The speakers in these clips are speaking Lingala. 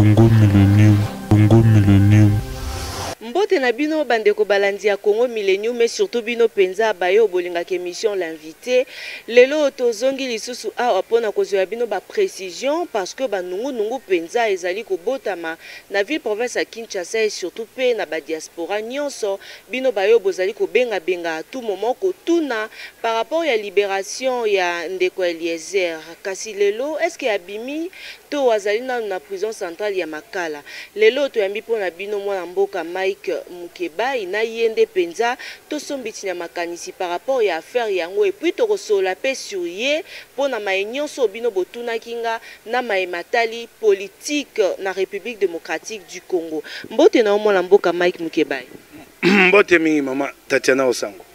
Congo Millennium, Congo Millennium. Mbote na bino bandeko balandi ya Congo Millennium et surtout bino penza bayo bolingaka émission l'invité. Lelo tozongi lisusu awa pona kozwa bino ba précision parce que ba nungu nungu penza ezali kobotama na ville province ya Kinshasa et surtout pe na ba diaspora nyonso. Bino bayo bozali kobenga benga à tout moment kotuna par rapport ya liberation ya ndeko Eliezer. Kasi lelo est-ce que abimi to azali nanu na prison centrale ya Makala? Lelo toyambi pona bino mwana mboka Mike Mukebayi na ye nde penza tosombitinya makanisi par rapport ya affaire yango et puis tokosolola pe sur ye pona maye nyonso oyo bino botunaki nga na maye matali politique na Republique democratique du Congo. Mbote na yo mwana mboka Mike Mukebayi. Mbote mingi mama Tatiana Osango.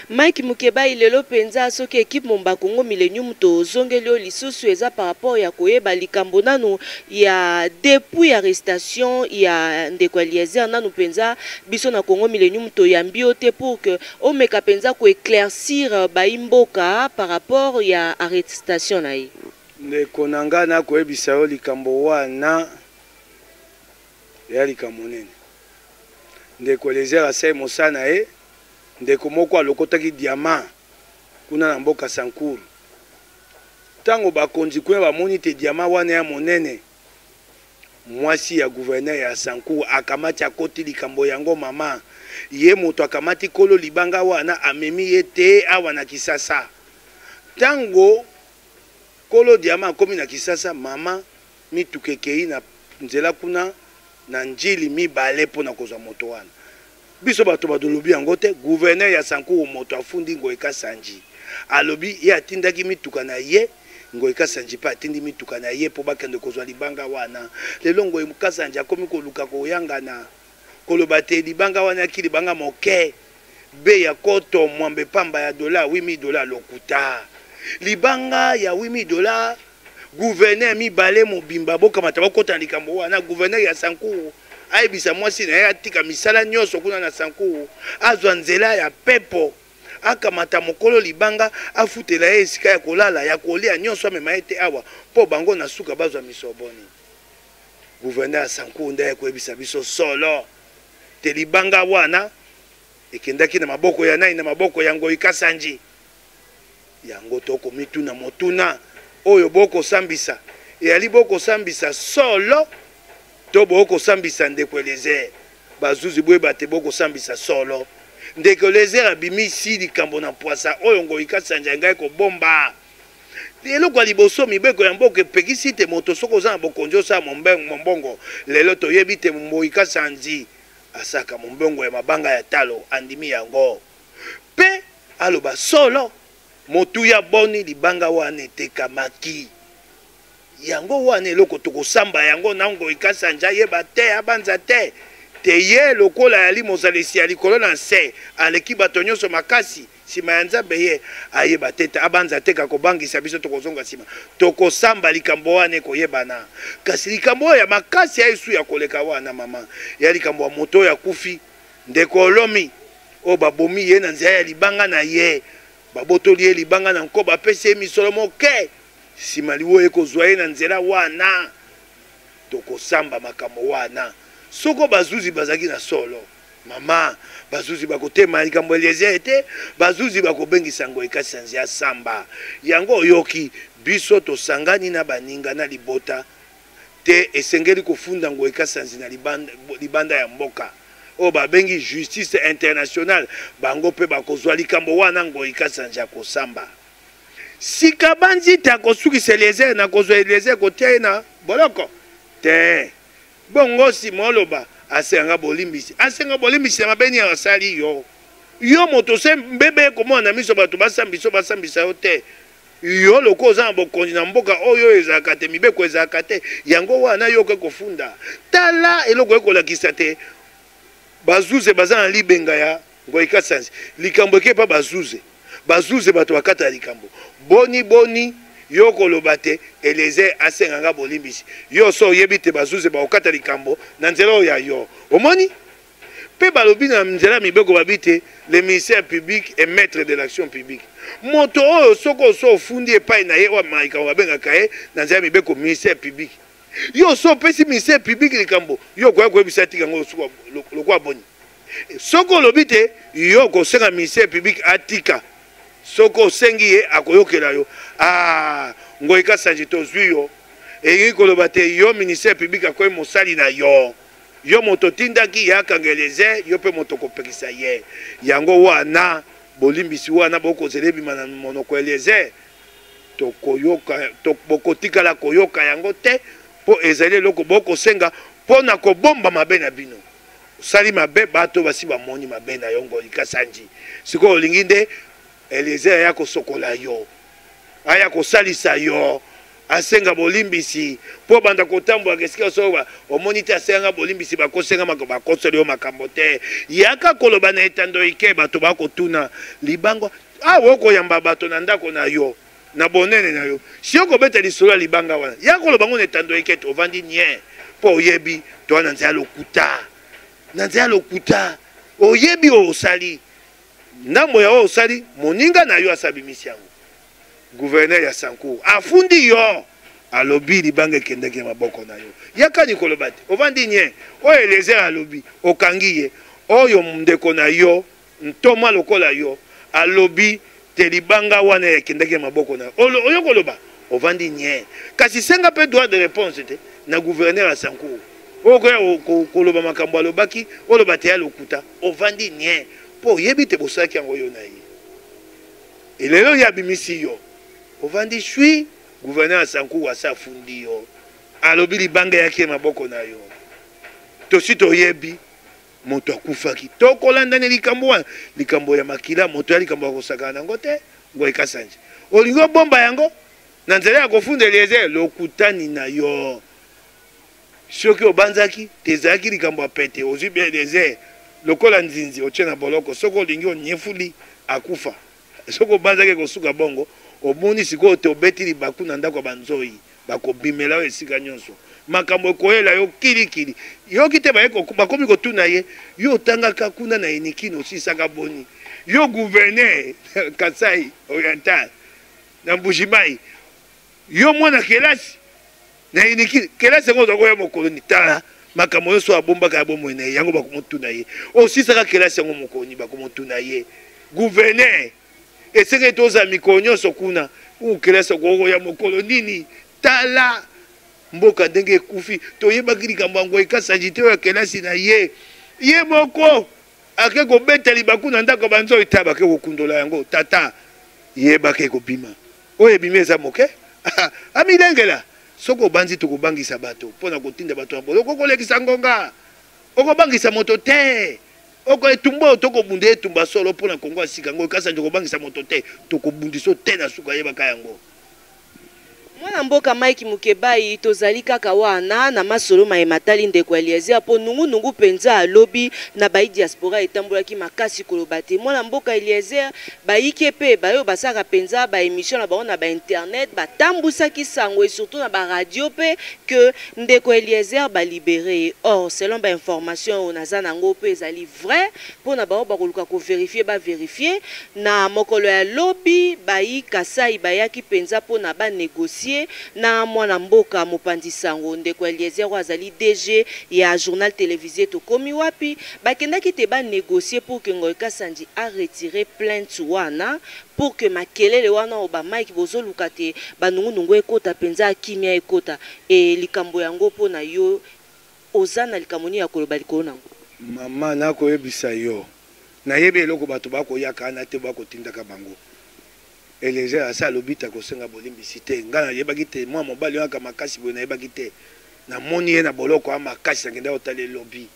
Mike Mukebayi, lelo penza soki equipe momba Congo Millennium tozongeli yo lisusu eza par rapport ya koyeba likambo nanu ya depuis arrestation ya ndeko Eliezer nanu penza biso na Congo Millennium toyambi yo te pour que omeka penza ko éclaircir bayi mboka par rapport ya arrestation na ye. Ndeko na nga nakoyebisa yo likambo wana eya likambo monene. Ndeko Eliezer asali mosala na ye. Ndeko moko alokotaki diamant kuna na mboka Sankuru. Tango bakonzi kuna bamoni te diamant wana ya monene, mwasi ya gouverneur ya Sankuru akamati akoti likambo yango mama. Ye moto akamati kolo libanga wana amemi ye te awa na Kisasa. Tango kolo diamant akomi na Kisasa, mama mituka ekei na nzela kuna na Ndjili mibale mpo na kozwa moto wana. Biso bato badolobi yango te, gouverneur ya Sankuru moto afundi Ngoy Kasanji. Alobi ye atindaki mituka na ye, Ngoy Kasanji mpe atindi mituka na ye mpo bakende kozwa libanga wana. Lelo Ngoy Kasanji akomi koluka koyangana, koloba te libanga wana yaki libanga moke be ya koto mwambe pamba ya dollar, 8000 dollars. Lokuta! Libanga ya 8000 dollars, gouverneur mibale mobimba bokamata bokota na likambo wana. Gouverneur ya Sankuru ayebisa mwasi na ye atika misala nyonso kuna na Sankuru, azwa nzela ya pepo, akamata mokolo libanga, afutela ye esika ya kolala, ya kolia, nyonso, amema ye te awa mpo bango na suka bazwa misoboni. Gouverneur ya Sankuru nde aye koyebisa biso solo te libanga wana ekendaki na maboko ya nani? Na maboko ya Ngoyi Kasanji. Yango tokomituna motuna oyo bokosambisa eyali bokosambisa solo to bokosambisa ndeko Eliezer? Bazuzi boyeba te bokosambisa solo. Ndeko Eliezer abimisi likambo na mpwasa oyo Ngoyi Kasanji alingaki kobomba. Eloko ya liboso, mibeko ya mboka epekisi te moto soki oza na bokonzi osala mombongo. Lelo toyebi te Ngoyi Kasanji asalaka mombongo ya mabanga ya talo, andimi yango mpe aloba solo motuya boni libanga wana etekamaki. Yango wana eloko tokosamba yango na Ngoyi Kasanji ayeba te, abanza te te ye lokola ayali mozalisi ya likolo na nse, aleki bato nyonso makasi nsima ya Nzambe, ye ayeba te te, abanza te kakobangisa biso tokozonga nsima. Tokosamba likambo wana ekoyebana. Kasi likambo oyo ya makasi ya esu ya koleka wana mama, ya likambo ya moto oyo akufi, ndeko Olomi oyo babomi ye na nzela ya libanga na ye, babotoli ye libanga na nko, bapesi ye misolo moke, nsima liwa ekozwa ye na nzela wana. Tokosamba makambo wana soko bazuzi bazalaki na solo. Mama, bazuzi bakotema likambo Eliezer te, bazuzi bakobengisa Ngoyi Kasanji asamba yango. Oyoki biso tosangani na baninga na libota te, esengeli kofunda Ngoyi Kasanji na libanda ya mboka oyo babengi justice internationale. Bango mpe bakozwa likambo wana, Ngoyi Kasanji akosamba. Sika banzi te akosukisa Eliezer na kozwa Eliezer kotia ye na boloko te. Bongo nsima oloba asenga nga bolimbisi, asenga bolimbisi na mabe nini asali yo? Yo moto se mbebe ekomona na miso bato basambisa yo, basambisa yo te. Yo lokola oza na bokonzi na mboka oyo ezalaka te, mibeko ezalaka te, yango wana yo okoki kofunda. Tala eloko ekolakisa te bazuze baza na libenga ya Ngoyi Kasanji. Likambo eke pa bazuze, bazuze bato bakata likambo. Boni boni yo koloba te Eliezer asenga nga bolimbisi, yo so oyebi te bazuze bakokata likambo na nzela oyo ya yo omoni? Mpe balobi na nzela ya mibeko babi te le ministère public est maître de l'action publique. Moto oyo soki oso ofundi epai na ye oyo amemaka likambo babengaka ye na nzela ya mibeko ministère public. Yo so opesi ministère public likambo, yo okoya koyebisa atika yango lokola boni? Soki olobi te, yo okosenga ministère public atika. Soki osengi ye, akoyokela yo. Ah, Ngoyi Kasanji, tozwi yo. Elingi koloba te yo ministère public akoyi mosali na yo. Yo moto otindaki ye akanga Eliezer, yo mpe moto okopekisa ye. Yango wana bolimbisi wana bokozela ebima na monoko ya Eliezer, tokoyoka to, bokotikala koyoka yango te, mpo ezali eloko bokosenga mpo na kobomba mabe na bino. Osali mabe, bato basi bamoni mabe na yo, Ngoyi Kasanji. Sikoyo olingi nde Eliezer aya kosokola yo, aya kosalisa yo, asenga bolimbisi mpo banda kotambolaka esika soko omoni te asenga bolimbisi, bakosenga bakoseli yo makambo te. Yaka koloba na etando ike, bato bakotuna libanga awa okoyamba bato na ndako na yo na bonene na yo, si okobeta lisolo ya libanga wana, ya koloba ngo na etando ike te, ovandi nie mpo oyebi toa na nzela ya lokuta, na nzela ya lokuta oyebi oyo osali, ndambo ya oyo osali moninga na yo asabimisi yango. Gouverneur ya Sankuru afundi yo, alobi libanga ekendaki na maboko na yo, yakani koloba te, ovandi nye. Oyo Eliezer alobi okangi ye, oyo ndeko na yo ntoma lokola yo alobi te libanga wana ekendaki na maboko na yo, oyo koloba ovandi nye. Kasi senga mpe droit de réponse te na gouverneur ya Sankuru, okoya koloba makambo alobaki, oloba te ya lokuta, ovandi nye mpo oyebi te bosalaki yango yo na ye. Elelo ye abimisi yo, ovandi shui. Gouverneur ya Sankuru asi afundi yo, alobi libanga eyaki ye maboko na yo. Tosi toyebi moto akufaki, tokolanda na likambo wana, likambo ya makila moto ya likambo ya kosakana nango te. Ngoyi Kasanji, olingi obomba yango na nzela ya kofunda Eliezer, lokutani na yo. Soki obanzaki te ezalaki likambo ya pete, ozwi bien Eliezer lokola nzinzi otie na boloko, soki olingi onyefuli akufa. Soki obanzaki ekosuka bongo, omoni sikoyo te obeti libaku na ndako ya banzoi, bakobimela yo esika nyonso, makambo ekoyela yo kilikili. Yoki te baye bakomi kotuna ye, yo otangaka kuna na Unikin osisaka boni? Yo gouverneur Kasai Oriental na Mbujimayi, yo mwana kelasi na Unikin, kelasi yango ozalaka koya mokolo nini? Tala makambo nyonso abombaka ya bomoi na ye, yango bakomotuna ye. Osisaka kelasi yango mokolo nini? Bakomotuna ye. Gouverneur, esengeli tozala mikolo nyonso kuna. Kelasi okoya mokolo nini? Tala mboka ndenge ekufi. Toyebaki likambo ya Ngoyi Kasanji te, oyo ya kelasi na ye. Ye moko ake kobeta libaku na ndako ya banzoi, ta bake kokundola yango. Tata, yebaka ekobima. Oyo ebimi eza moke. Amilengela. Soki obanzi tokobangisa bato mpo na kotinda bato na boloko, okolekisa ngonga. Okobangisa moto te. Oko etumba oyo tokobunda etumba solo mpo na Kongo ya sika. Ngoyi Kasanji, okobangisa moto te. Tokobundisa te na suka, yebaka yango. Mwana mboka Mike Mukebayi, tozali kaka wana na masolo maye matali ndeko Eliezer, mpo nungunungu mpenza alobi na bayi diaspora etambolaki makasi koloba te mwana mboka Eliezer, bayike mpe bayo basalaka mpenza ba emission na bango na ba internet batambwisaki sango et surtout na ba radio mpe que ndeko Eliezer ba libere ye. Or selon ba information oyo naza nango mpe ezali vrai mpo na bango bakoluka ko verifier ba verifier, na mokolo ya lobi bayi Kasai bayaki mpenza mpo na ba negocier na mwana mboka mopanzi sango ndeko Eliezer oyo azali DG ya journal televise Tokomi Wapi. Bakendaki te ba negocier pour que Ngoy Kasanji a retirer plainte wana pour que makelele wana oyo ba Mike bozoluka te ba nungunungu ekota mpenza, kimia ekota. Et likambo yango mpo na yo oza na likambo nini ya koloba likolo na yango? Mama, nakoyebisa yo, nayebi eloko bato bakoyaka wana te, bakotindaka bango. Eliezer asi alobi te akosenga bolimbisi te. Ngai nayebaki te mwana mobali oyo aka makasi boye, nayebaki te. Namoni ye na boloko ya makasi, nakendaki kotala elobi.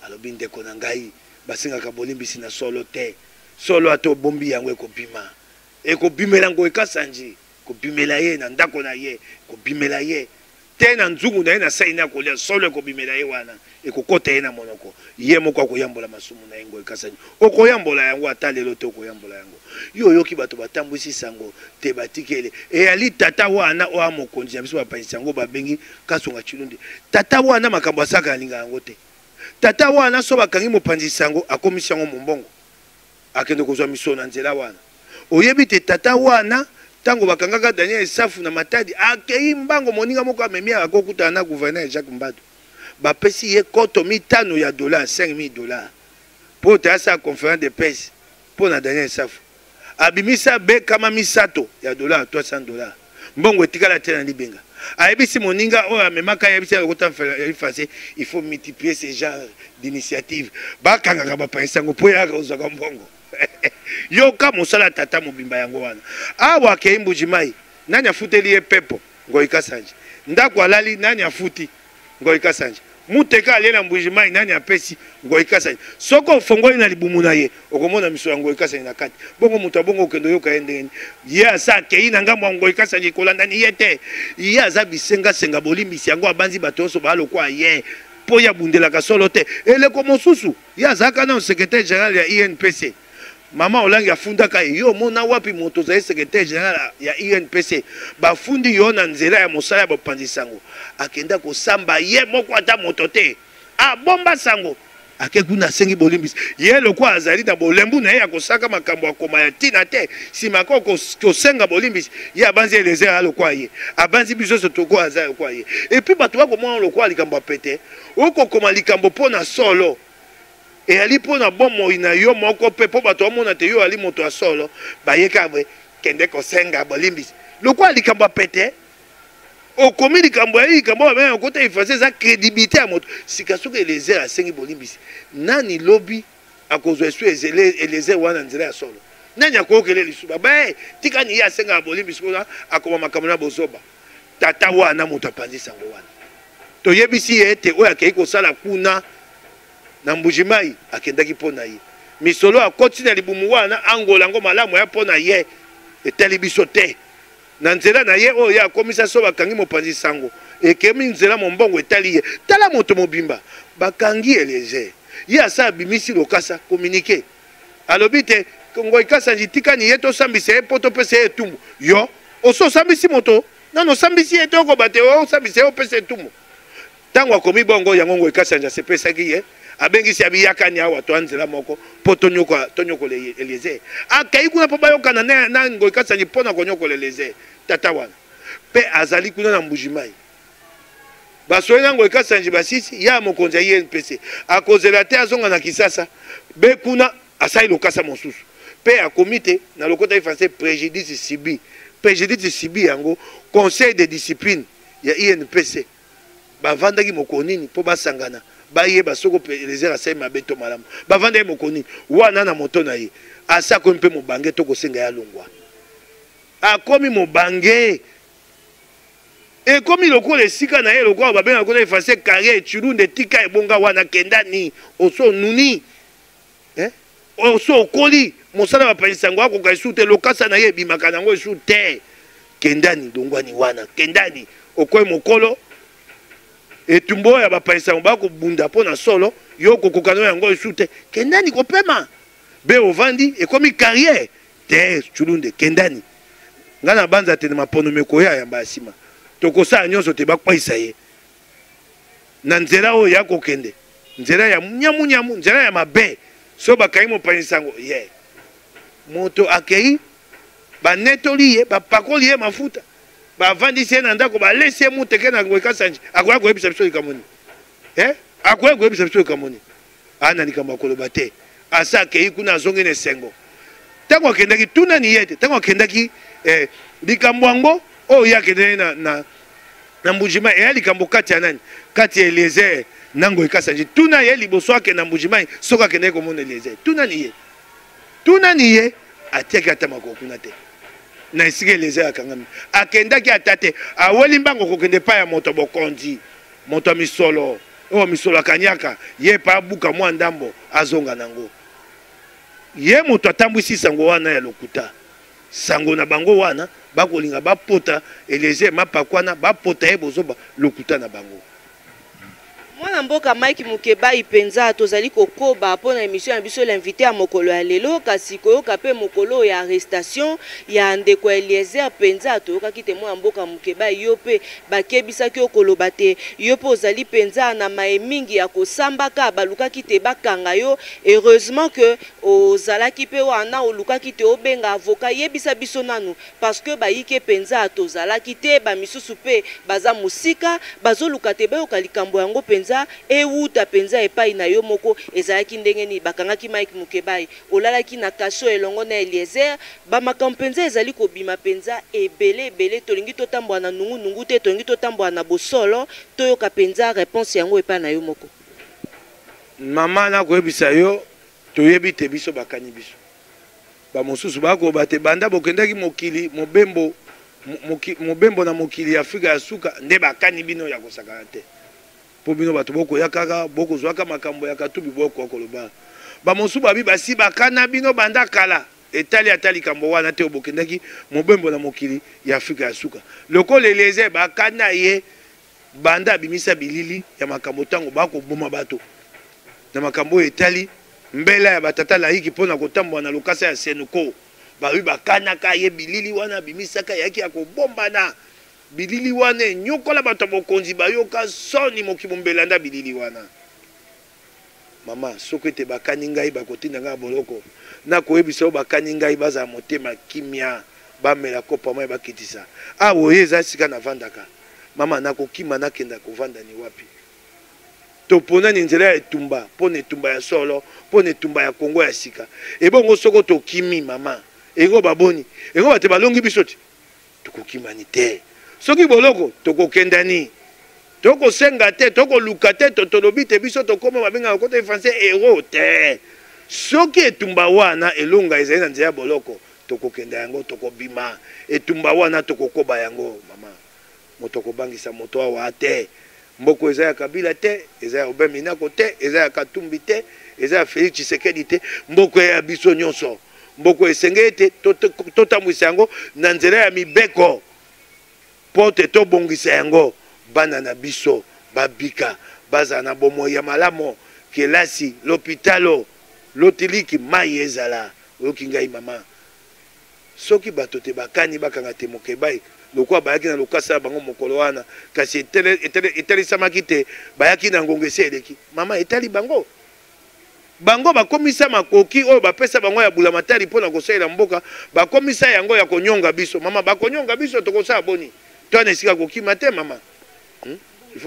Alobi ndeko na ngai, basengaka bolimbisi na solo te. Solo ata obombi yango ekobima. Ekobimela Ngoyi Kasanji, ekobimela ye na ndako na ye, ekobimela ye te na nzungu na ye na saini akolia, solo ekobimela ye wana, ekokota ye na monoko, ye moko akoyambola masumu na ye. Ngoyi Kasanji, okoyambola yango ata lelo te, okoyambola yango. Yo oyoki bato batambwisi sango te, batikele eyali tata wana oyo mokonzi na biso bapanzi sango babengi Kasonga Tshilundi. Tata wana makambo asaka alinga yango te. Tata wana so bakangi mopanzi sango akomisi yango mombongo, akende kozwa misolo na nzela wana. Oyebi te tata wana Ntango bakangaka Daniel Safu na Matadi, akei mbango, moninga moko amemi akokutana na gouverneur Jacques Mbadu. Bapesi ye 5000 ya dollars, 5000 $, mpo te asala conférence de presse mpo na Daniel Safu. Abimisa be 300 ya dollars, 300 $. Mbongo etikala te na libenga. Ayebisi moninga oyo amemaka, ayebisi alokota français: "Il faut multiplier ce genre d'initiative." Bakangaka bapanzi yango mpo yaka ozwaka mbongo. Yoka mosala tata mobimba yango wana. Awa akei Mbujimai, nani afuteli ye pepo? Ngoi Kasanji. Ndako alali, nani afuti? Ngoi Kasanji. Muteka alie na Mbujimai, nani apesi? Ngoi Kasanji. Soki ofongoli na libumu na ye, okomona miso ya Ngoi Kasanji na kati. Bongo moto abongo, okende oyoka ye ndenge nini? Ye asa akei na ngambo ya Ngoi Kasanji, kolandani ye te. Ye aza bisengasenga bolimbisi yango, abanzi bato nyonso balokwa ye mpo ye abundelaka solo te. Eleko mosusu ye azalaka nano secrétaire général ya UNPC. Mama Olangi afundaka ye. Yo omona wapi moto ozali secrétaire général ya UNPC, bafundi yo na nzela ya mosala ya bopanzi sango? Akenda kosamba ye moko, ata moto te, abomba sango. Ake kuna, asengi bolimbisi. Ye lokwa azali na bolembu na ye ya kosaka makambo akoma ya ntina te. Nsima ko kosenga bolimbisi, ye abanzi Elezer alokwa ye, abanzi biso nyonso toko aza lokwa ye. Et puis bato bakomona lokwa likambo ya pete. Okokoma likambo mpo na solo, eyali mpo na bomoi na yo moko mpe mpo bato bamona te yo ali moto ya solo. Bayeka boye, kende kosenga bolimbisi lokwa likambo ya pete. Okomi likambo ya likambo oyo babenga kota efase, eza crédibilité ya moto. Sika soki Elezer asengi bolimbisi, nani lobi akozwa esu Elezer wana nzela ya solo? Nani akokele lisusu? Babaye tikani ye asengaka bolimbisi mpona akoma makambo na bozoba. Tata wana moto apanzi sango wana, toyebisi ye ete oyo akei kosala kuna na Mbujimai, akendaki mpo na ye. Misolo akoti na libumu wana, angola yango malamu ya mpo na ye, etali biso te. Na nzela na ye oyo ye akomisa so bakangi mopanzi sango, ekemi nzela mombongo, etali ye. Tala moto mobimba, bakangi Elezer, ye asa abimisi lokasa, communiqué, alobi te Ngoi Kasanji tikani ye, tosambisa ye mpo topesa ye etumbu. Yo oso osambisi moto nano, osambisi ye te, okoba te osambisa ye, opesa etumbu. Ntango akomi bongo yango, Ngoi Kasanji asepesaki ye, abengisi, abiyakani awa toa nzela moko mpo tonyokola Eliezer. Akei kuna mpo bayokana na Ngoi Kasanji mpo na konyokola Eliezer. Tata wana mpe azali kuna na Mbujimai, basoyi na Ngoi Kasanji, basisi ya mokonzi ya UNPC akozela te, azonga na Kisasa be kuna asali lokasa mosusu mpe akomi te na lokota ye français: "Préjudice subi." Préjudice subi yango, conseil de discipline ya UNPC bavandaki mokolo nini mpo basangana bayeba soko Elezer asali mabe to malamu? Bavandaki mokolo nini wana? Na moto na ye asi akomi mpe mobange to kosenga ye alongwa. Akomi mobange, ekomi lokola esika na ye, lokola babengaka kuna efase carrière Chilunde. Tika ebonga wana, kendani oso onuni, eh? Oso okoli, mosala bapanzi yango akoka esu te, lokasa na ye ebimaka nango esu te. Kendani, longwani wana, kendani okoyi mokolo. Etumba oyo ya bapanzi yango bakobunda mpo na solo, yo okokoka no yango esu te. Kendani kopema be ovandi, ekomi carrière te. Chulunde, kendani. Ngai na banza te na mapono mekoya yamba ya nsima, tokosala nyonso te bakweyisa ye na nzela oyo ya kokende, nzela ya nyamunyamu, nzela ya mabe. So bakangi mopanzi sango, ye moto akei, banetoli ye, bapakoli ye mafuta, bavandisi ye na ndako, balesi ye muteke na Ngoi Kasanji. Akoya koyebisa biso likambo nini, eh? Akoya koyebisa biso likambo nini? Ana likambo akoloba te. Asa akei kuna, azongi na esengo. Ntango akendaki, tunani ye te ntango akendaki, likambo yango oyo ye akendaki na Mbujimai, eya likambo kati ya nani? Kati ya Eliezer na Ngoi Kasanji. Tuna ye liboso akende na Mbujimai soki akendaki komona Eliezer. Tunani ye, tunani ye, atiaki ata makolo kuna te na esika Eliezer akangami. Akendaki ata te. Aweli mbango kokende epai ya moto bokonzi, moto ya misolo oyo misolo akanyaka ye, epai abuka mwa ndambo, azonga nango. Ye moto atambwisi sango wana ya lokuta, sango na bango wana bakolinga bapota Eliezer mapakwana, bapota ye bozoba, lokuta na bango. Mwana. Mwana mboka Mike Mukebayi, mpenza tozali kokoba mpo na émission ya biso L'invité ya mokolo ya lelo. Kasi koyoka mpe mokolo ya arrestation ya ndeko Eliezer, mpenza toyokaki te mwana mboka Mukebayi, yo mpe bakebisaki yo koloba te, yo mpe ozali mpenza na maye mingi ya kosambaka, balukaki te bakanga yo. Heureusement que ozalaki mpe wana, olukaki te obenga avocat. Yebisa biso nanu, parce que bayike mpenza tozalaki te, bamisusu mpe baza mosika, bazoluka te bayoka likambo yango mpenza ewuta mpenza epai na yo moko. Ezalaki ndenge nini bakangaki Mike Mukebayi? Olalaki na kasho elongo na Eliezer? Bamakambo mpenza ezali kobima mpenza ebele ebele. Tolingi totambola na nungunungu te, tolingi totambola na bosolo. Toyoka mpenza réponse yango epai na yo moko. Mama, nakoyebisa yo, toyebi te biso bakani biso. Bamosusu bakoba te banda bokendaki mokili mobembo, mobembo na mokili ya Afrika ya suka nde bakani bino ya kosakana te, mpo bino bato bokoya kaka bokozwaka makambo ya Katumbi, bokoka koloba. Bamosusu babi basi bakana bino banda kala. Etali ata likambo wana te, bokendaki mobembo na mokili ya Afrika ya suka. Lokola Eliezer bakana ye banda abimisa bilili ya makambo ntango bakoboma bato na makambo oyo etali mbela ya batata laiki mpo na kotambola na lokasa ya Senko, babi bakanaka ye. Bilili wana abimisaka eyaki ya kobombana. Bilili wana enyokola bato ya bokonzi, bayoka soni mokili mbelanda bilili wana. Mama, soki ete bakani ngai, bakotinda ngai ya boloko, nakoyebisa oyo bakani ngai bazala motema kimia, bamela kopa mai, bakitisa awa. Oyo eza esika navandaka, mama, nakokima, nakenda kovanda ni wapi? Toponani nzela ya etumba mpo na etumba ya solo, mpo na etumba ya Kongo ya sika. Ebongo soko tokimi, mama, engo baboni engo bato balongi biso ti tokokimani te. Soki boloko, tokokendani. Tokosenga te, tokoluka te, tolobi te biso tokóma babengaka kota français héros te. Soki etumba wana elonga ezali na nzela ya boloko, tokokenda yango, tokobima etumba wana, tokokoba yango. Mama, moto akobangisa moto awa te. Mboko eza ya Kabila te, eza ya Robert Minako te, eza ya Katumbi te, eza ya Félix Tshisekedi te. Mboko ya biso nyonso. Mboko esengeli ete totambwisa yango na nzela ya mibeko mpo te tobongisa yango, bana na biso babika, bazala na bomoi ya malamu, kelasi, lopitalo, lotiliki, mai ezala. Oyoki ngai, mama? Soki bato te bakani bakanga te Mokebai lokola bayaki na lokasa ya bango mokolo wana, kasi etalisamaki te bayaki na ngonga esi eleki, mama, etali bango. Bango bakomisa makoki oyo bapesa bango ya bulamatari mpo na kosalela mboka, bakomisa yango ya konyonga biso. Mama, bakonyonga biso, tokosala boni? To na esika kokima te, mama,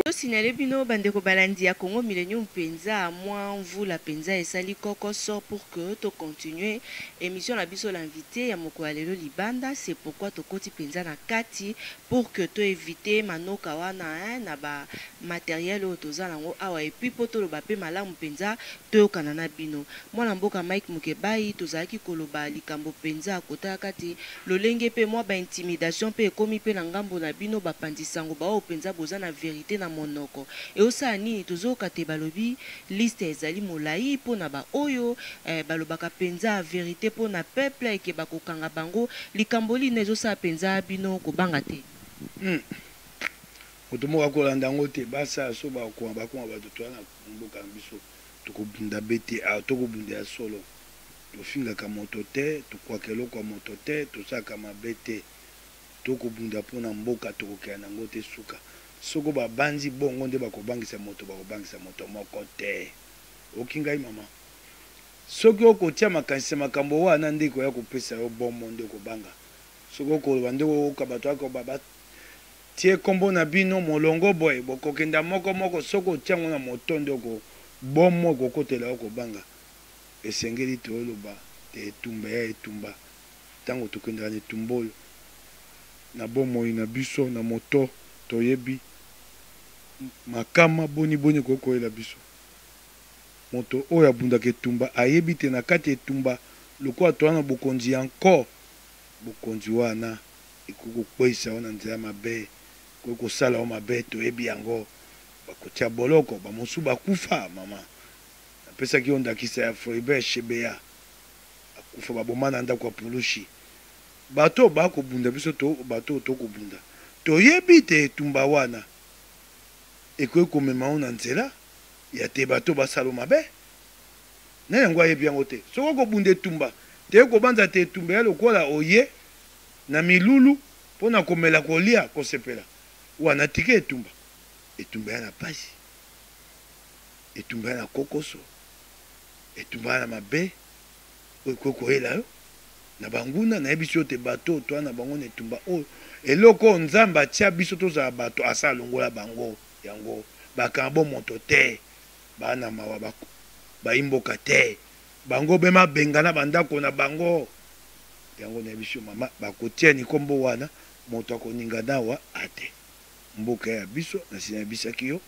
Tosignaler bino, bandeko balandi ya Congo Millennium, mpenza mwa mvula mpenza esali kokoso pour que tocontinue émission na biso L'invité ya mokolo ya lelo libanda. C'est pourquoi tokoti mpenza na kati pour que toévite manoka wana, hein, na bamatériel oyo toza nango awa, et puis mpo toloba mpe malamu mpenza, toyokana na bino. Mwana mboka Mike Mukebayi, tozalaki koloba likambo mpenza kotala kati lolenge mpe mwa baintimidation mpe ekómi mpe na ngambo na bino bapanzi sango baoyo mpenza boza na vérité na monoko. Eosala nini? Tozoyoka te balobi liste ezali molai mpona baoyo balobaka mpenza vérité mpona peuple eke bakokanga bango. Likambo lino ezosala mpenza bino kobanga te? Moto moko akolanda yango te. Basala so bakoma, bakoma bato. Toya na mboka na biso, tokobunda be te awa, tokobunda ya solo. Tofingaka moto te, tokwaka eloko ya moto te, tosalaka mabe te. Tokobunda mpona mboka, tokokela nango te suka. Soko babandi bongo nde bakobangisa moto, bakobangisa moto moko te. Oki ngai, mama, soki okotia makanisi ya makambo wana nde koya kopesa yo bomo, nde okobanga. Soki okoloba nde okoyoka bato akoba batie nkombo na bino molongo boye, bokokenda moko moko. Soki otia yango na moto nde oko bomo ekokotela yo kobanga. Esengeli toyoloba te etumba ya etumba. Ntango tokendaka na etumba oyo na bomoi na biso na moto, toyebi makama boni boni ekoki koyela biso. Moto oyo abundaka etumba ayebi te na kati ya etumba, lokola toza na bokonzi ya nko, bokonzi wana ekoki kokweyisa yo na nzela mabe, ekoki kosala yo mabe. Toyebi yango, bakotia boloko, bamosusu bakufa. Mama, napesaki yo ndakisa ya Floribert Chebeya, akufa, baboma na ndako ya pulushi. Bato oyo bakobunda biso to bato oyo tokobunda, toyebi te etumba wana ekoki komema yo na nzela. Ya te bato basalo mabe na yango ayebi yango te. Soki okobunda etumba te, kobanza te etumba ya lokola oye na milulu mpo na komela, kolia, kosepela, wana tika etumba. Etumba ya na pasi, etumba ya na kokoso, etumba ya na mabe oyo ekoki koyela yo na banguna. Nayebisi yo te bato oyo toa na bango na etumba oyo, eloko oyo Nzambe atia biso tozala bato, asa alongola bango yango. Bakanga bomoto te, baa na mawa bayi mboka te, bango be mabenga na bandako na bango. Yango nayebisi yo mama, bakotia nikombo wana, moto akoninga nawa ate. Mboka ya biso, nasi nayebisaki yo,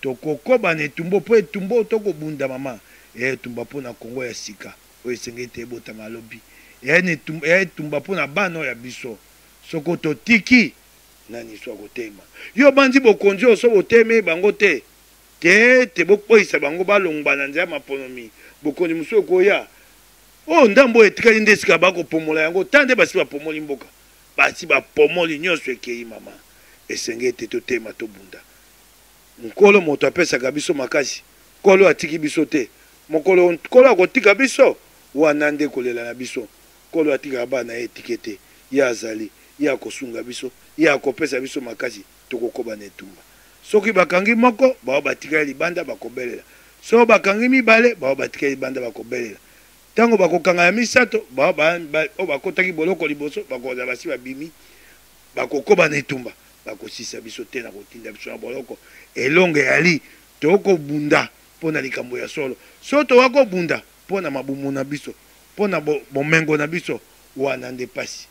tokokoba na etumba mpo etumba oyo tokobunda mama, eya etumba mpo na Kongo ya sika oyo esengeli te ebotama lobi, eya etumba mpo na bana oyo ya biso. Soko totiki, nani so akotema? Yo banzi bokonzi oyo so botemi bango te te te, bokweyisa bango balongba na nzela maponomi, bokonzi mosusu ekoya. Oyo ndambo oyo etikali nde esika bakopomola yango, ta nde basi bapomoli mboka, basi bapomoli nyonso ekei mama. Esengeli te totema, tobunda. Nkolo moto apesaka biso makasi, Nkolo atiki biso te. Mokolo Nkolo akotika biso, wana nde kolela na biso. Nkolo atikaka bana na ye etike te. Ye azali, ye akosunga biso, ye akopesa biso makasi, tokokoba na etumba. Soki bakangi moko, baoyo batikali libanda bakobelela. Soki bakangi mibale, baoyo batikali libanda bakobelela. Ntango bakokanga ya misato, baoyo bakotaki boloko liboso bakozala basi babimi, bakokoba na etumba. Bakosisa biso te na kotinda biso na boloko. Elonga eyali, tokobunda mpo na likambo ya solo. Soki toka kobunda mpo na mabumu na biso, mpo na bomengo na biso, wana nde pasi.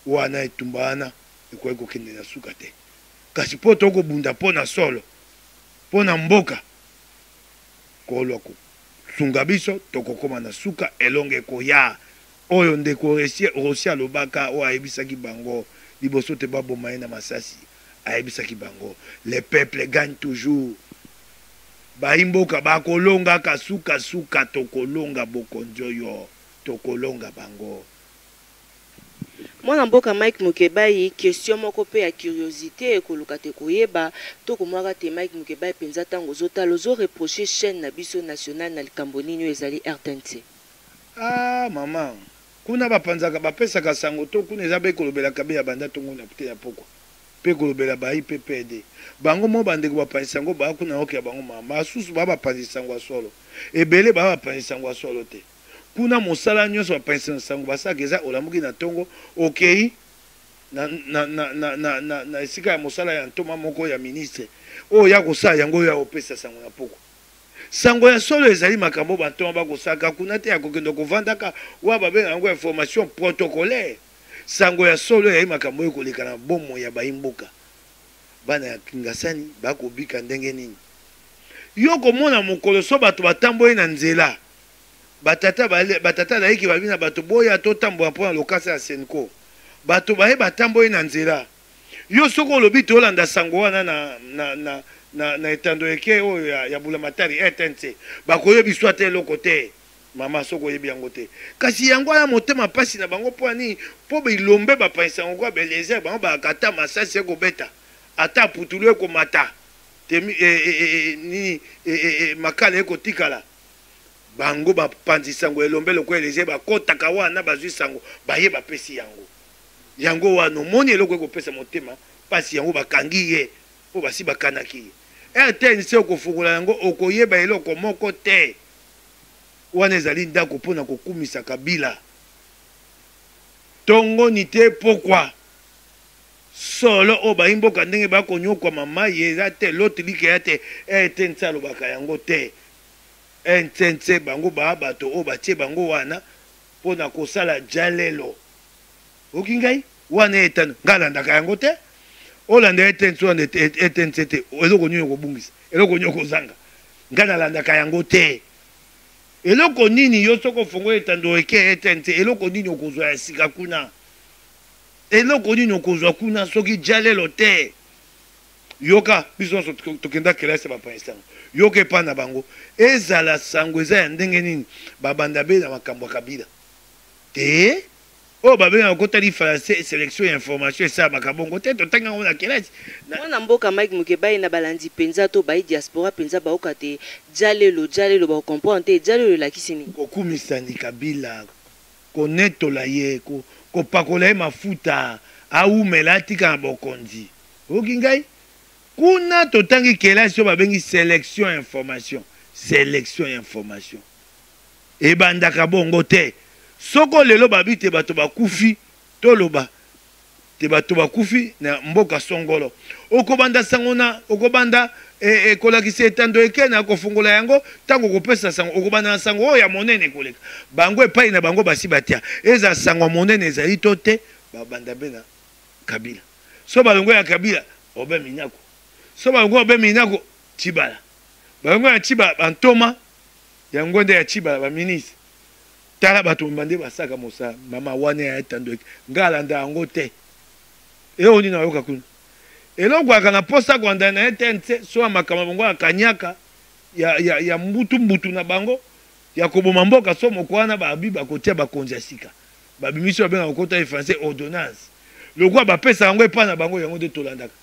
Wana etumba wana ekoki kokende na suka te. Kasi mpo tokobunda mpo na solo, mpo na mboka, Nkolo akosunga biso, tokokoma na suka, elonga ekoya. Oyo ndeko Rossy alobaka, oyo ayebisaki bango liboso te baboma ye na masasi, ayebisaki bango, le peuple gagne toujours. Bayi mboka bakolongaka suka suka, tokolonga bokonzi oyo, tokolonga bango. Mwana mboka Mike Mukebayi, question moko pe ya curiosite ekoluka te koyeba, to komwaka te Mike Mukebayi penza tango ozo tala ozo reprocher chaine na biso nationale na likambo nini oyo ezali rtnc? Ah maman, kuna ba panzaka ba pesaka sango to kuna eza be kolobela kabila banda tongo na te na pokwa pe kolobela ba IPPD bango moko ba ndeko ba panzi sango ba kuna ok ya bango mama basusu ba ba panzi sango ya solo ebele ba ba panzi sango ya solo te kuna mosala nyonso ba panzi sango basalaka eza olamuki na tongo okeyi na, na, na, na, na, na, na esika ya mosala ya ntoma moko ya ministre oyo ya kosala yango oyo ya kopesa sango na pokwa. Sango ya solo ezali makambo oyo bantoma bakosalaka kuna te ya kokende kovandaka wana babengaka yango information protocolaire. Sango ya solo ezali makambo oyo ekoleka na bomoi ya bayi-mboka. Bana ya Kingasani bakobika ndenge nini? Yo komona mokolo so bato batamboli na nzela, batata batata laiki balobi na bato boya totambola mpo na lokasa ya Cenco. Bato baye batamboli na nzela. Yo soki olobi tolanda sango wana na, na, na, na, na etando eke oyo ya, ya bulamatari RTNC, bakoyebi biso ata eloko te. Mama, soki oyebi yango te. Kasi yango wana motema pasi na bango mpo nini? Mpo bilombe bapanzi sango kwa Beliezer, bango balaka ata masasi ekobeta, ata putulu ekomata, te, e, e, e, e, nini, e, e, e, makala ekotikala. Bango bapanzi sango elombe lokola Eliezer bakotaka wana bazwi sango, baye bapesi yango. Yango wana omoni eloko ekopesa motema pasi, yango bakangi ye po basi bakanaki ye. RTNC okofungola yango okoyeba eloko moko te. Wana ezali ndako po na kokumisa Kabila. Tongo ni te pokwa. Solo oyo bayi mboka ndenge bakonyokwama mayi eza te lot likeya te RTNC alobaka yango te. RTNC bango ba bato oyo batie bango wana po na kosala djalelo. Oyoki ngai? Wana etano ngai alandaka yango te. Olanda RTNC olanda RTNC te, eloko nini okobungisa? Eloko nini okozanga? Ngai nalandaka yango te. Eloko nini yo soki ofongoli etando eke RTNC, eloko nini okozwa ya sika kuna? Eloko nini okozwa kuna soki djalelo te? Yoka, biso nyonso tokenda kelasi ya bapanzi sango. Yoka epai na bango, ezala sango eza ya ndenge nini, babanda be na makambo ya Kabila te. Oyo babengaka kotali français selection ya information esalamaka bongo te, totangi yango na kelasi. Mwana mboka Mike Mukebayi na balandi penza to bayi diaspora penza bayoka te djalelo djalelo bako comprendre te djalelo elakisi nini? Kokumisa ni Kabila, konetola ye, kopakola ye mafuta awumela atika na bokonzi. Oyoki ngai? Kuna totangi kelasi oyo babengi selection ya information, selection ya information. Ebandaka bongo te. Soko lelo babi te bato bakufi, toloba te bato bakufi na mboka songolo. Okobanda sango na, okobanda e, e, kolakisa etando eke na kofungola yango, ntango okopesa sango, okobanda na sango oyo ya monene koleka. Bango epai na bango basi batia. Eza sango ya monene ezali to te, babanda mpe na Kabila. So balongo ya Kabila, Aubin Minaku. So balongo Aubin Minaku, Tshibala. Balongo ya Tshibala, bantoma ya ngwende ya Tshibala, ba ministre. Tala bato bande basaka mosala mama wana ya etando eke nga alanda yango te. Eloko nini ayoka kuna? Eloko aka na posa kolanda na ye te nse so ya makambo bango ya kanyaka ya, ya, ya mbutu mbutu na bango ya koboma mboka so moko wana babi bakotia bakonzi ya sika babimisi babengaka kokota ye français ordonnance lokola bapesa yango epai na bango yango nde tolandaka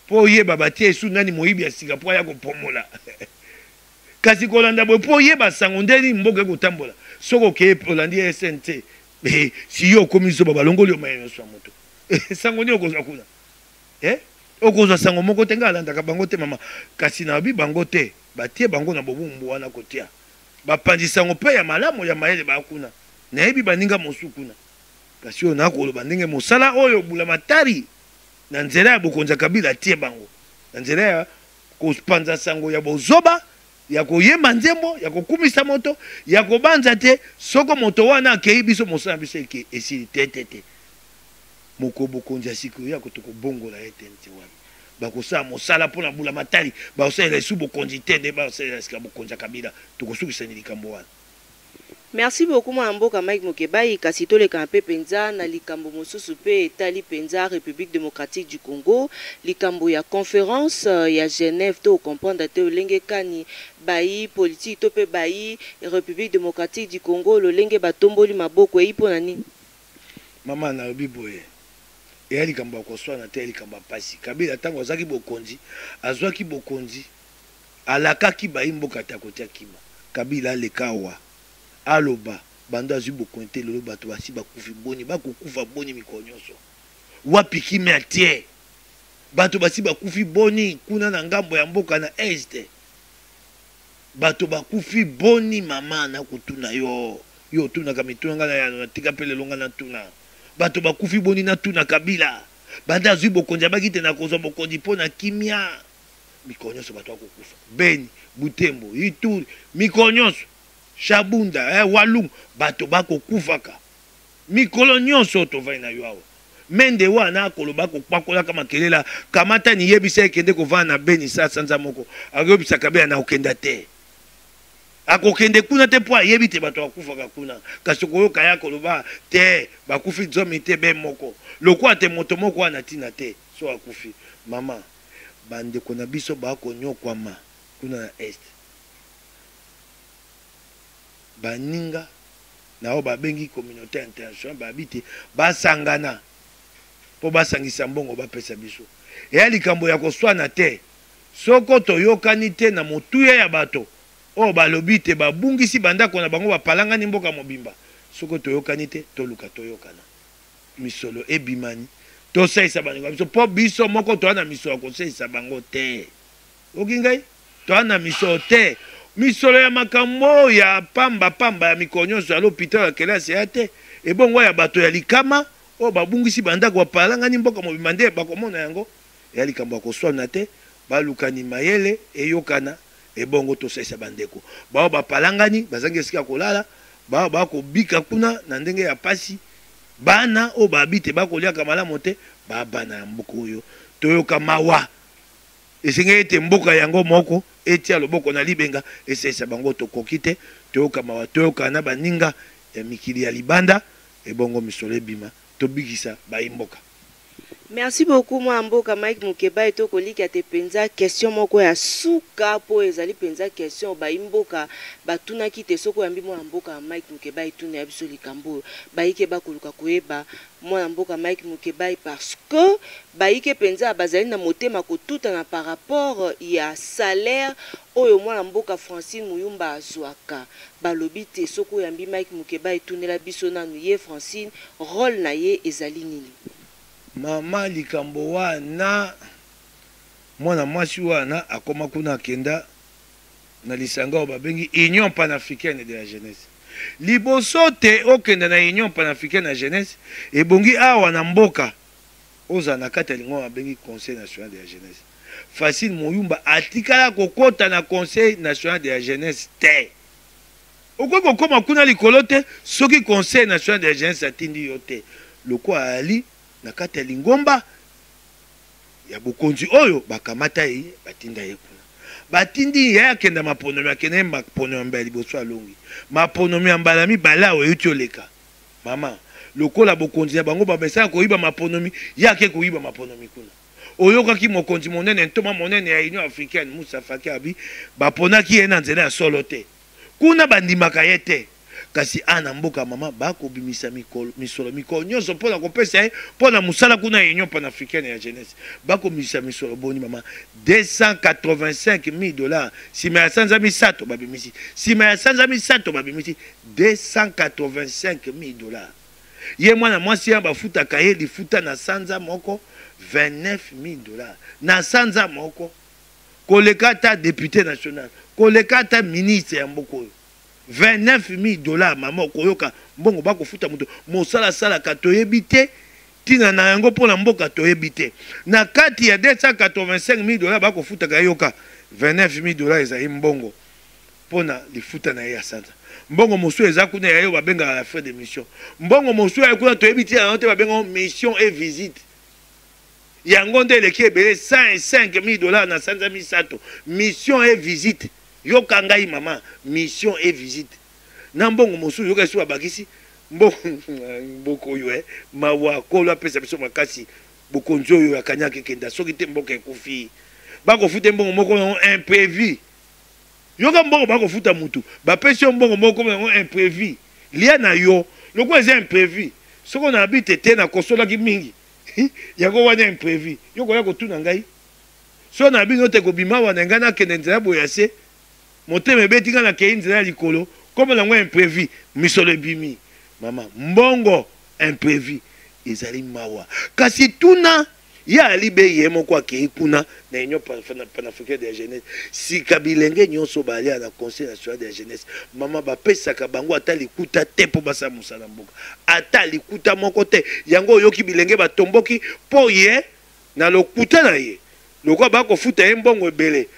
mpo oyeba batie esu nani moyibi ya sika mpo aya kopomola Kasi kolanda boye mpo oyeba sango nde nini mboka ekotambola. Soki okei olandi SNC, eh, si yo okomi zoba balongoli yo maye nyonso ya moto. Eh, sango nini okozwa kuna? Eh, okozwa sango moko te. Ngai alandaka bango te mama, kasi nayebi bango te. Batie bango na bobumbu wana kotia bapanzi sango mpe ya malamu ya mayele baya kuna. Nayebi baninga mosusu kuna, kasi oyo nakoloba ndenge mosala oyo bulamatari na nzela ya bokonzi ya Kabila atie bango na nzela ya kopanza sango ya bozoba, ya koyemba nzembo, ya kokumisa moto, ya kobanza te soko moto wana akei biso mosala na biso eke esili te te te. Moko bokonzi ya sikoyo ya kotokobongola ye te nte wana bakosala mosala mpo na bulamatari, bakosalela esu bokonzi te nde bakosalela sika bokonzi ya Kabila. Tokosukisa ni likambo wana. Merci beaucoup mwana mboka Mike Mukebayi, kasi tolekana mpe penza na likambo mosusu mpe etali penza Republique democratique du Congo, likambo ya conference ya Genève to comprendre te lolenge kani bayi politique to mpe bayi Republique democratique du Congo lolenge batomboli maboko eyi mpo na nini? Mama nalobi boye eya likambo ya koswana te, ya likambo ya pasi. Kabila tango azwaki bokonzi, azwaki bokonzi Alakaki bayi mboka te akotia kima. Kabila aleka awa aloba banda azwi bokonzi te lelo bato basi bakufi boni bakokufa boni mikolo nyonso wapi kimia tie bato basi bakufi boni kuna na ngambo ya mboka na est bato bakufi boni mama nakotuna yo yo otunaka mituna ngai na yano natika mpe lelo ngai natuna bato bakufi boni natuna kabila banda azwi bokonzi abaki te nakozwa bokonzi mpo na kimia Mikolo nyonso bato bakokufa. Beni, Butembo, Ituri, mikolo nyonso. Shabunda, eh, Walungu, bato bakokufaka. Mikolo nyonso tovandi na yo awa. Mende wana akoloba kokpakolaka makelela, kamata ni yebisa ekende kovanda na Beni sa sanza moko. Akoyebisa Kabila na okenda te. Akokende kuna te mpo ayebi te bato bakufaka kuna. Kasi okoyoka ye akoloba te bakufi zomi te be moko. Lokola te moto moko wana tina te so akufi. Mama, Ba ndeko na biso ba ko niokwama kuna na est. Ba ninga na oyo ba bengi communaute internationale ba bi te ba sangana po ba sangisa mbongo ba pesa biso. Eya likambo ya ko swana te. Soko to yokani te na motuya ya bato oyo ba lobi te ba bungisi ba ndako na bango ba palangani mboka mobimba. Soko to yokani te, to luka to yokana. Misolo ebimani tosalisa bandeko na biso mpo biso moko toa na misolo ya kosalisa bango te. Oki ngai toa na misolo te, misolo ya makambo ya pamba pamba ya mikolo nyonso ya lopitalo ya kelasi ya te, ebongo ya bato ya likama oyo babungisi bandako bapalangani mboka mobimba nde bakomona yango. Ya likambo ya koswana te, balukani mayele eyokana ebongo tosalisa bandeko baoyo bapalangani bazangi esika ya kolala, baoyo bakobika kuna na ndenge ya pasi. Bana oyo babi te bakoliaka malamu te, ba bana ya mboka oyo toyoka mawa. Esengeli ete mboka yango moko etia loboko na libenga esalisa bango. Tokoki te toyoka mawa, toyoka na baninga ya mikili ya libanda, ebongo misolo ebima tobikisa bayi mboka. Merci beaucoup mwana mboka Mike Mukebayi, tokolikia te mpenza question moko ya suka mpo ezali mpenza question bayi mboka batunaki te. Soki oyambi mwana mboka Mike Mukebayi, tuna ya biso likambo oyo bayike bakoluka koyeba mwana mboka Mike Mukebayi, parce que bayike mpenza bazali na motema kotutana par rapport ya salaire oyo mwana mboka Francine Muyumba azwaka. Balobi te soki oyambi Mike Mukebayi, tunela biso nanu ye Francine, rôle na ye ezali nini? Mama, likambo wana, mwana mwasi wana akoma kuna, akenda na lisanga oyo babengi Union panafricaine de la jeunesse. Liboso te okenda na Union panafricaine ya jeunesse, ebongi awa na mboka ozala na kati ya lingomba babengi Conseil national de la jeunesse. Francine Muyumba atikala kokota na Conseil national de la jeunesse te. Okoki kokóma kuna likolo te soki Conseil national de la jeunesse atindi yo te. Lokola ali na kati ya lingomba ya bokonzi oyo bakamata ye, batinda ye kuna, batindi ye akenda maponomi, akende ye maponomi ya liboso, alongi. Maponomi ya mbala mibale awa euti oleka, mama, lokola bokonzi na bango bamesana koyiba maponomi, ye ake koyiba maponomi kuna. Oyokaki mokonzi monene, ntoma monene ya Union africaine, Moussa Faki, abi baponaki ye na nzela ya solo te. Kuna bandimaka ye te. Kasi a na mboka, mama, bakobimisa misolo mikolo nyonso mpo na kopesa ye mpo na mosala kuna ya Union panafricaine ya jeunesse. Bakobimisa misolo boni, mama? 285 000 dollars. Nsima ya sanza 3 babimisi, nsima ya sanza 3 babimisi 285 000 dollars. Ye mwana mwasi ya bafutaka ye lifuta na sanza moko 29 000 dollars na sanza moko, koleka ata député national, koleka ata ministre ya mboka oyo. 29 000 dollars, mama, okoyoka mbongo bakofuta moto mosala asalaka, toyebi te ntina na yango mpo na mboka, toyebi te. Na kati ya 285 000 dollars bakofutaka, yoka, 29 000 dollars ezali mbongo mpo na lifuta na ye ya sanza. Mbongo mosusu eza kuna ya ye babengaka la frais de mission. Mbongo mosusu ya kuna, toyebi ntina yango te, babengaka mission et visite. Yango nde eleki ebele, 105 000 dollars na sanza 3, mission et visite. Yoka ngai, mama, mission et visite na mbongo mosusu. Yoka, esi babakisi mboka oyo mawa. Kolo apesa biso makasi. Bokonzi oyo ya kanyaka ekenda, soki te mboka ekufi. Bakofuta mbongo moko yango imprévu. Yoka, mbongo bakofuta mutu, bapesi yo mbongo moko yango imprévu, lia na yo. Lokola eza imprévu, soki onabi te te nakosolaki mingi, yango wana imprévu. Yo koya kotuna ngai so na bino te kobima wana, ngai nakende nzela boye ya se, motema ebeti ngai, nakei nzela ya likolo, kombo nango imprévu, misolo ebimi. Mama, mbongo imprévu ezali mawa. Kasi tuna ye, ali be ye moko akei kuna na Union panafricaine de la jeunesse. Sika bilenge nyonso balia na Conseil national de la jeunesse, mama, bapesaka bango ata likuta te mpo basala mosala mboka, ata likuta moko te. Yango oyoki bilenge batomboki mpo ye na lokuta na ye, lokola bakofuta ye mbongo ebele,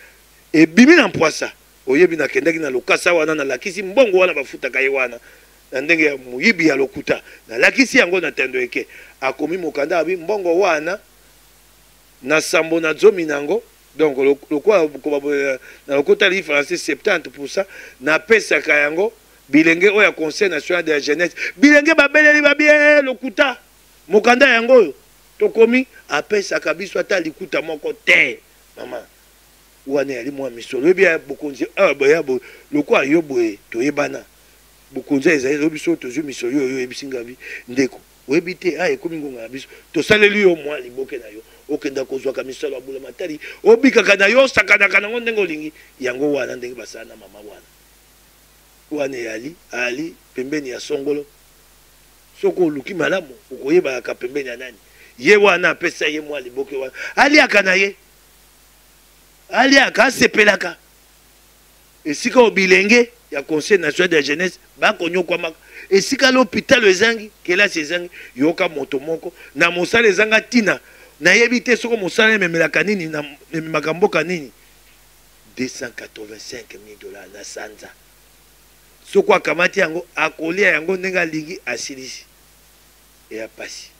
ebimi na mpwasa. Oyebi, nakendaki na lokasa wana, nalakisi mbongo wana bafutaka ye wana na ndenge ya moyibi ya lokuta, nalakisi yango na tendo eke akomi mokanda, abi mbongo wana na sambo na zomi nango, donc lokola na lokota li français 70%, napesaka yango bilenge oyo ya Conseil national de la jeunesse. Bilenge babeleli, babie lokuta, mokanda yango oyo tokomi, apesaka biso ata likuta moko te. Mama, wana eyali mwa misolo. Oyebi ya bokonzi awa boya lokola yo boye, toyebana bokonzi ezali oyo biso tozwi misolo oyo oyebisi ngabi. Ndeko, oyebi te, a ekomi ngonga na biso, tosaleli yo mwa liboke na yo, okenda kozwaka misolo ya bula matali, obikaka na yo, osakanaka nango ndenge olingi. Yango wana ndenge basala na mama wana. Wana eyali ali pembeni ya songolo. Soki oluki malamu, okoyebaka pembeni ya nani ye wana apesa ye mwa liboke wana, aliaka na ye, aliaka, asepelaka. Esika oyo bilenge ya Conseil national de la jeunesse bakonyokwamaka, esika lopitalo ezangi, kelasi ezangi. Yoka, moto moko na mosala ezanga ntina, nayebi te soko mosala ememelaka nini, ememaka mboka nini. 285 000 dollars na sanza, soko akamati yango, akolia yango ndenge alingi, asilisi. Eya pasi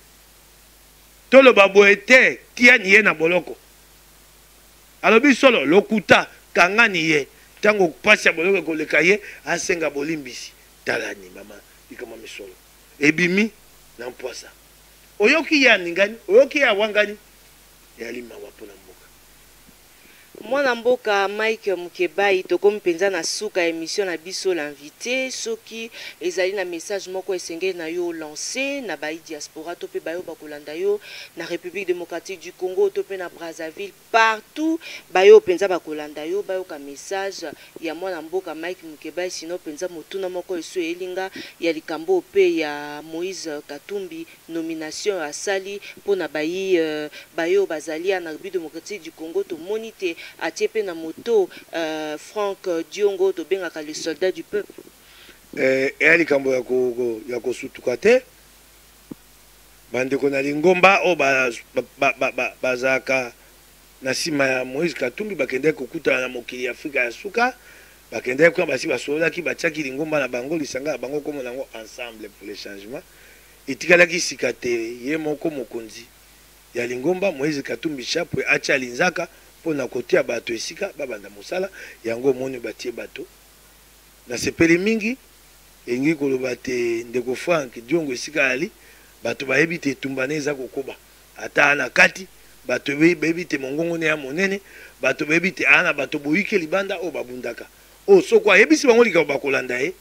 toloba boye te. Tiani ye na boloko, alobi solo lokuta, kangani ye. Ntango mpasi ya boloko ekoleka ye, asenga bolimbisi. Talani, mama, likambo misolo ebimi na mpwasa. Oyoki ye aningani, oyoki ye awangani, eyali mawa mpo na mboka. Mwana mboka Mike Mukebayi, tokomi mpenza na suka ya emission na biso l'invité. Soki ezali na message moko esengeli na yo lancer na bayi diaspora to mpe bayo bakolanda yo na République démocratique du Congo to mpe na Brazzaville, partout bayo mpenza bakolanda yo, bayoka message ya mwana mboka Mike Mukebayi. Sino mpenza motuna moko eso eyelinga ya likambo mpe ya Moïse Katumbi, nomination asali mpona bayi bayo bazali ya na République démocratique du Congo. Tomoni te atie mpe na moto Frank Diongo, tobengaka le soldat du peuple. Eya likambo ya kosutuka te. Bandeko na lingomba oyo bazalaka na nsima ya Moïse Katumbi bakendaki kokutana na mokili ya Afrika ya suka. Bakendaki kuna, basi basololaki, batiaki lingomba na bango, lisanga na bango, kombo nango Ensemble pour le changement. Etikalaki sika te ye moko mokonzi ya lingomba Moïse Katumbi Chapwe atia linzaka mpona kotia bato esika babanda mosala yango. Omoni, batie bato, nasepeli mingi. Elingi koloba te ndeko Frank Diongo esika ali, bato bayebi te etumba na eza kokoba. Ata na kati bato bayebi te mongongo ne ya monene, bato bayebi te aa na bato boyike libanda oyo babundaka, oyo soko ayebisi bango likambo bakolanda ye.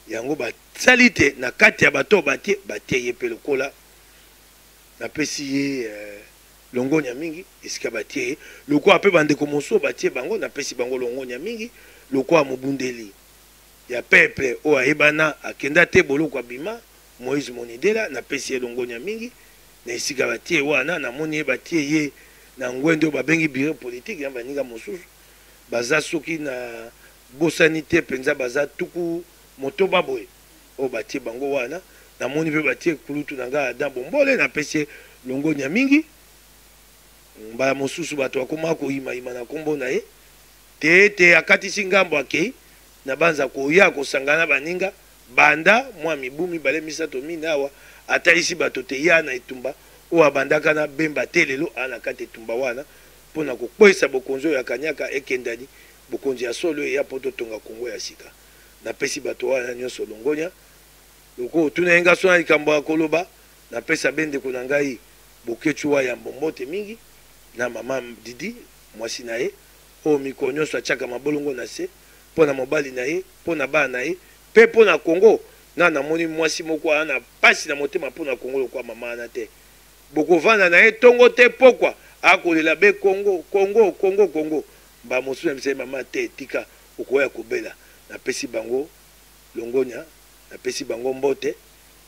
Yango basali te na kati ya bato oyo batie, batie ye mpe lokola. Napesi ye longonya mingi esika batie ye, lokola mpe bandeko mosusu batie bango, napesi bango longonya mingi, lokola mobundeli ya peuple oyo ayebana, akenda te boloko, abima, Moïse Monidela. Napesi ye longonya mingi na esika batie wana. Namoni ye batie ye na ngwende oyo babengi bureau politique ya baninga mosusu. Baza, soki na bosani te mpenza, baza 60 boye oyo batie bango wana. Namoni mpe batie kulutu na ngai Adam Bombole, napesi ye longonya mingi. Mbala mosusu bato bakoma koyimayima na nkombo na ye te ete akatisi ngambo, akei na banza koya kosangana na baninga. Banda mwa mibu 2, 3, 4 awa, atalisi bato te ya na etumba oyo abandaka na Bemba te. Lelo aa na kati etumba wana mpona kokweyisa bokonzi oyo ya kanyaka, ekendani bokonzi ya solo eya mpo totonga Kongo ya sika. Napesi bato wana nyonso longonya. Loko otuna ye nga so na likambo ya koloba, napesa be ndeko na ngai Bokecu wa yambo mbote mingi, na mama Didi, mwasi na ye, oyo mikolo nyonso atiaka mabolongo na se mpo na mobali na ye, mpo na bana na ye mpe mpo na Kongo. Na namoni mwasi moko aa na pasi na motema mpo na Kongo lokwa mama wana te. Bokovanda na ye ntongo te pokwa, akolela be Kongo, Kongo, Kongo, Kongo. Mbala mosusu nayebisa ye: "Mama, te, tika, okoya kobela." Napesi bango longonya, napesi bango mbote.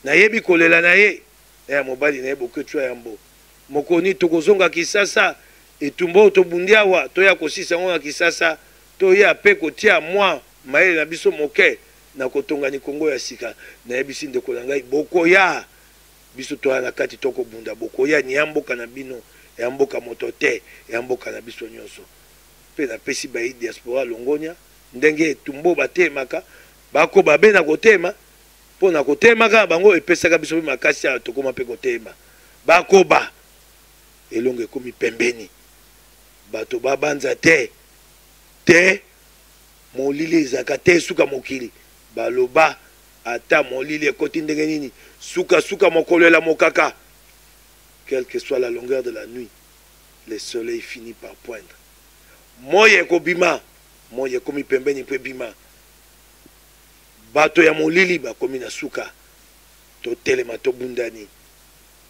Nayebi kolela na ye na ya mobali na ye Boketswa yambo. Mokoni tokozonga Kisasa, etumba oyo tobundi awa toya kosisa yango na Kisasa, toya mpe kotia mwa mayele na biso moke na kotongani Kongo ya sika. Nayebisi ndeko na ngai, bokoya, biso toya na kati, tokobunda. Bokoya ni ya mboka na bino, ya mboka moto te, ya mboka na biso nyonso. Mpe napesi bayi diaspora longonya ndenge etumba oyo batelemaka, bakoba be na kotema, mpo na kotemaka na bango epesaka biso mpe makasi awa tokóma mpe kotema. Bakoba, elongo ekomi pembeni. Bato babanza te te molili ezalaka te suka mokili. Baloba ata molili ekoti ndenge nini, sukasuka mokolo elamokaka. Quelle que soit la longueur de la nuit, le soleil finit par poindre. Moi ekobima, moi ekomi pembeni mpo ebima. Bato ya molili bakomi na suka. Totelema, tobundani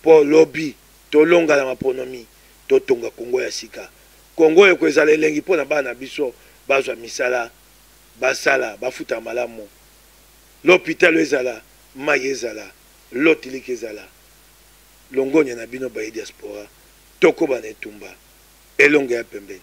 mpo lobi tolonga na maponomi, totonga Kongo ya sika. Kongo oyo ekozala elengi mpo na bana na biso, bazwa misala, basala, bafuta malamu, lopitalo ezala, mai ezala, lotiliki ezala. Longonya na bino baye diaspora, tokoba na etumba, elongo ya pembeni.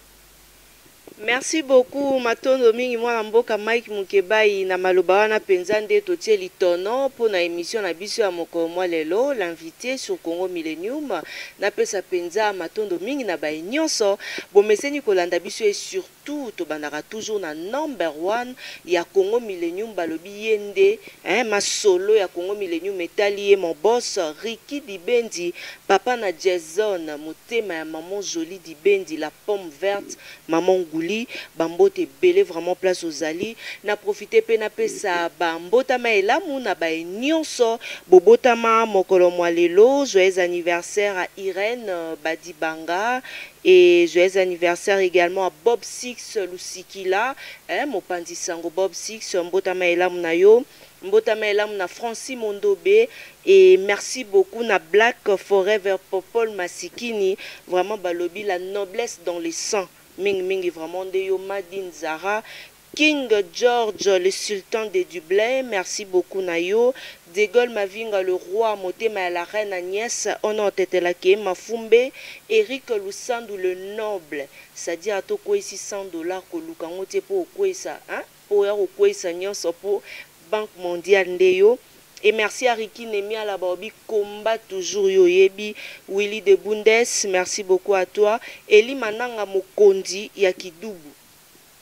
Merci beaucoup, matondo mingi mwana mboka Mike Mukebayi na maloba wana mpenza. Nde totie litono mpona émission na biso ya mokolo mwa lelo, l'invité sur Congo Millennium. Napesa mpenza matondo mingi na baye nyonso bomeseni kolanda biso et surtout tobandaka toujours na number one ya Congo Millennium. Balobi ye nde, hein, masolo ya Congo Millennium etali ye, mon boss Ricky Dibendi, papa na Jason, motema ya maman Jolie Dibendi, la pomme verte, maman. Guli, bambote ebele vraiment place ozali. Na profite mpe napesa bambotama elamu na baye nyonso bobotama mokolo mwa lelo. Joyeux anniversaire à Irène Badibanga et joyeux anniversaire également à Bob Six Lusikila, hein, mopanzi sango Bob Six, mbotama elamu na yo. Mbotama elamu na Francis Mondobe et merci beaucoup na Black Forever Popol Masikini, vraiment balobi la noblesse dans le sang. Mingi mingi vraiment nde yo Madine Zara. King George, le sultan de Dublin, merci beaucoup na yo. De Gaulle Mavinga, le roi, motema ya la reine Agnès, ono otetelake Mafumbe, Eric Lusandu, le noble, c'est-à-dire atokweyisi 100 $ koluka ngo te mpo okweyisa, hein? Mpo oya kokweyisa nyonso mpo Banque mondiale nde yo. Et merci à Ricky Nemiala Baobi, combat toujours yo yebi. Willy de Bundes, merci beaucoup à toi. Eli Mananga Mokondi ya Kidubu.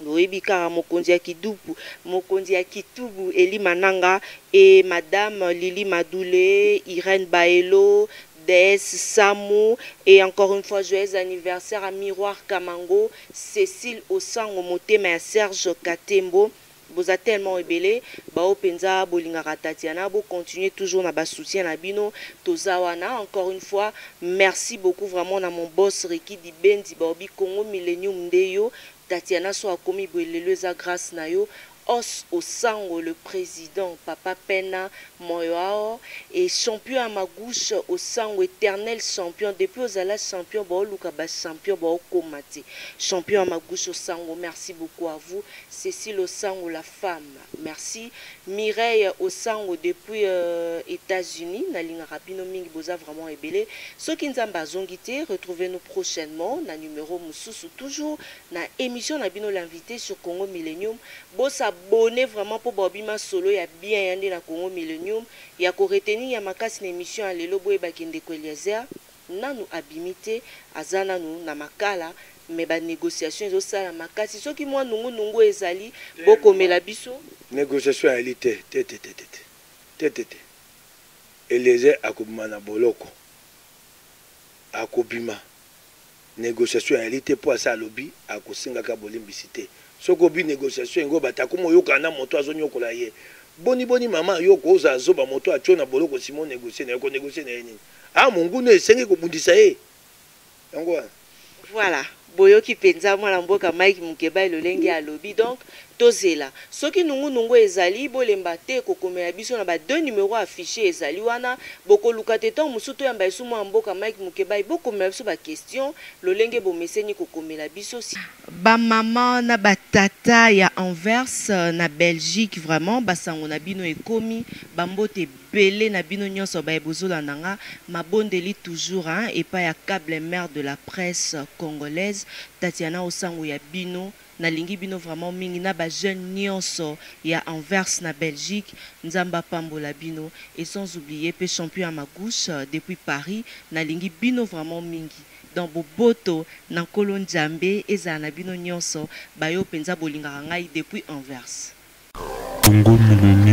Oyebi kaka mokonzi ya Kidubu, mokonzi ya Kitubu, Eli Mananga et madame Lili Madoule, Irène Baelo, DS Samu et encore une fois joyeux anniversaire à Miroir Kamango, Cécile Osango motema ya Serge Katembo. Boza tellement ebele bao mpenza bolingaka Tatiana, bocontinue toujours na basoutien na bino, toza wana. Encore une fois merci beaucoup vraiment na mon boss Ricky Dibendi, baobi Congo Millennium nde yo. Tatiana so akomi boye lelo eza grâce na yo. Os Osango le président, papa Pena Moyoao et champion à ma gauche Osango, éternel champion depuis ozala champion, baoluka bachampion baokoma te. Champion à ma gauche Osango, merci beaucoup à vous. Cécile Osango la femme, merci. Mireille Osango depuis États-Unis, nalingaka bino mingi, boza vraiment ebele. Soki Nzambe azongi te, retrouvez-nous prochainement na numéro mosusu, toujours na émission na bino L'invité sur Congo Millennium. Bosabonner vraiment mpo baobima solo ya bien ya nde na Congo Millennium. Ya koretenir ya makasi na émission ya lelo, boyebaki ndeko Eliezer nanu abimi te, aza nanu na makala, mais banégociation ezosala makasi. Soki mwa nungunungu ezali, bokomela biso. Négociation eyali te te te te te te te te. Eliezer akobima na boloko, akobima. Négociation eyali te mpo asa alobi akosengaka bolimbisi te. Soki obi négociation yango, bato akoma oyokana na moto azonyokola ye. Boni boni mama yo kozala zoba, moto atio na boloko, nsima onégocie na ye, konégocie na ye nini? A monguna esengi kobundisa ye, yango wana. Voilà, boyoki mpenza mwana mboka Mike Mukeba elolenge alobi. Donc tozela, soki nungunungu ezali, bolemba te kokomela biso na ba deux numéro affiché ezali wana. Bokoluka te ntango mosusu toyamba esu mwana mboka Mike Mukeba, bokomela biso baquestion lolenge bomeseni kokomela biso. Bamama na batata ya Anvers na Belgique, vraiment basango na bino ekomi, bambote ebele na bino nyonso baye bozolanda nga. Mabondeli toujours, hein, epai ya câble mère de la presse congolaise Tatiana Osango ya bino. Nalingi bino vraiment mingi na bajeune nyonso ya Anvers na Belgique, Nzambe apambola bino. Et sans oublier mpe champion ya Magouche depuis Paris, nalingi bino vraiment mingi. Donc boboto na Nkolo Nzambe ezala na bino nyonso bayo mpenza bolingaka ngai depuis Anvers. Congo Millennium.